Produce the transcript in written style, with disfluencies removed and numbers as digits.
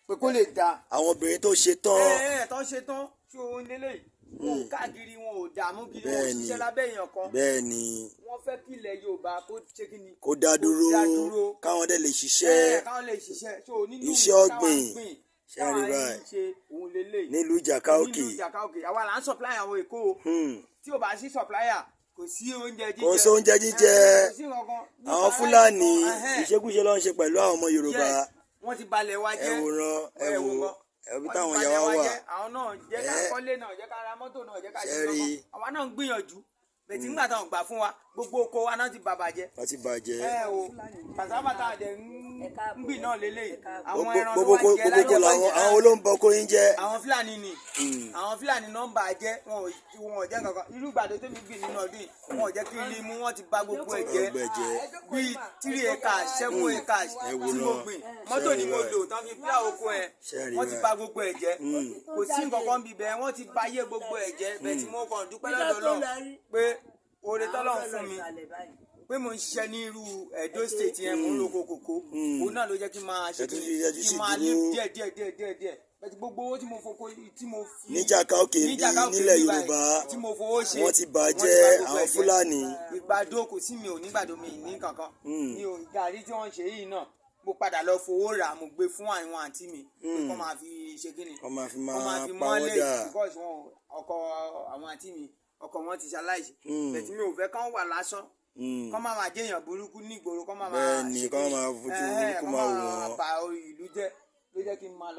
Pé kó lè dáa. Àwọn obìnrin tó ṣe tán. Ẹ ẹ tó ń ṣe tán tí òun lélẹ̀ wọn ò káàkiri, wọn ò dààmú kiri, wọn ò ṣiṣẹ́ lábẹ́ èèyàn kan. bẹ́ẹ̀ ni Wọ́n fẹ́ kí ilẹ̀ Yorùbá kó ṣe kí ni? Kó dá dúró. Kó dá dúró. Káwọn dẹ̀ lè ṣiṣẹ́. Ẹ, káwọn lè ṣiṣẹ́. So nínú Iṣẹ́ nǹkan táwa ń ọ̀gbìn. gbìn, Ṣé ẹ rí táwa ń báyìí? ṣe òun lélẹ̀. Nílùú Ìjàká Òkè. Nílùú Ìjàká Òkè, àwa là ń supply àwọn Èkó o. Tí ò bá sí supplier, kò sí oúnjẹ jíjẹ. Kò sí oúnjẹ jíjẹ. Ẹ, kò sí nǹkan. Àwọn Fúlàní, ìṣekúṣe ló ń ṣe pẹ̀lú àwọn ọmọ Yorùbá. Yes, wọ́n ti balẹ̀ wa Ẹ jẹ́. wòran, ẹ Ẹ wò wò ẹ bí wọ́n ti táwọn balẹ̀ ìyá wa wa wà. jẹ́. Àwọn náà jẹ́ ká Ẹ. kọ́lé náà, jẹ́ ká ra mọ́tò náà, jẹ́ ká ṣe Ṣé rí? nǹkan. Àwa náà ń gbìyànjú bẹ̀tí nígbà táwọn gbà fún wa, gbogbo oko wa náà ti bàbàjẹ́. Wọ́n ti bàjẹ́. Ẹ o, cassava tá a dẹ̀ ń gbìn náà lélẹ̀, àwọn ẹran ló Gbogbo wá jẹ gbogbo lájẹ kò làwọn àwọn olóńbọ kó yín jẹ. Àwọn Fúlàní ni, àwọn Fúlàní náà ń bà á jẹ́. Wọn ò jẹ́ kankan. Irú ìgbàdo tẹ́mi gbìn nínú ọdún yìí, wọn ò jẹ́ kí n rí mú, wọ́n ti bà gbogbo ẹ̀ jẹ́. Gbogbo ẹ̀ jẹ́. Bíi 3 acres, 7 acres Ẹ tí wò mo náà. gbìn, mọ́tò ni mo lò tán fi plow oko ẹ̀. Ṣé rí Wọ́n ti báyìí? bà gbogbo ẹ̀ jẹ́. Kò sí nǹkan kan bí bẹ́ẹ̀, wọ́n ti bà ayé gbogbo ẹ̀ jẹ́ bẹ́ẹ̀. Tí mo kàn dúpẹ́ lọ́dọ̀ Ọlọ́run pé oore tọ́lọ́run fún mi pé mo ń ṣiṣẹ́ ní irú Edo State yẹn, mo ń roko kòkó, òun náà ló jẹ́ kí n máa ṣe Ẹ tún kí ẹ tún kí sì n máa dúró. live díẹ̀ díẹ̀ díẹ̀ díẹ̀ díẹ̀ bẹ́ẹ̀ tí gbogbo owó tí mo foko tí mo fi Níjàká Òkè ní bí Ìjàká Òkè nílẹ̀ bí báyìí, Yorùbá, tí mo fowó ṣe, wọ́n ti bàjẹ́, wọ́n ti bà gbogbo àwọn ẹ̀ jẹ́. Fúlàní. Ìgbàdo kò sí, mi ò nígbàdo, mi ní kankan mi ò. Gàrí tí wọ́n ń ṣe yìí náà, mo padà lọ fowó rà, mo gbé fún àwọn àǹtí mi pé kọ́ máa fi ṣe kí ni? Kọ́ máa fi Kọ́ máa máa fi pawọ́ mọ́lẹ̀ dà. because wọn ọkọ àwọn àǹtí mi, ọkọ wọn ti ṣaláìsí bẹ̀tí mi ò fẹ́ kán wà lásán, kọ́ máa máa jẹ́yàn burúkú ní ìgboro, kọ́ máa máa Bẹ́ẹ̀ ni, ṣe kọ́ kí ni? máa fojú Ẹ̀hẹ́n, burúkú kọ́ máa wò máa wọ́n. ba ìlú jẹ́ ló jẹ́ kí n máa lọ.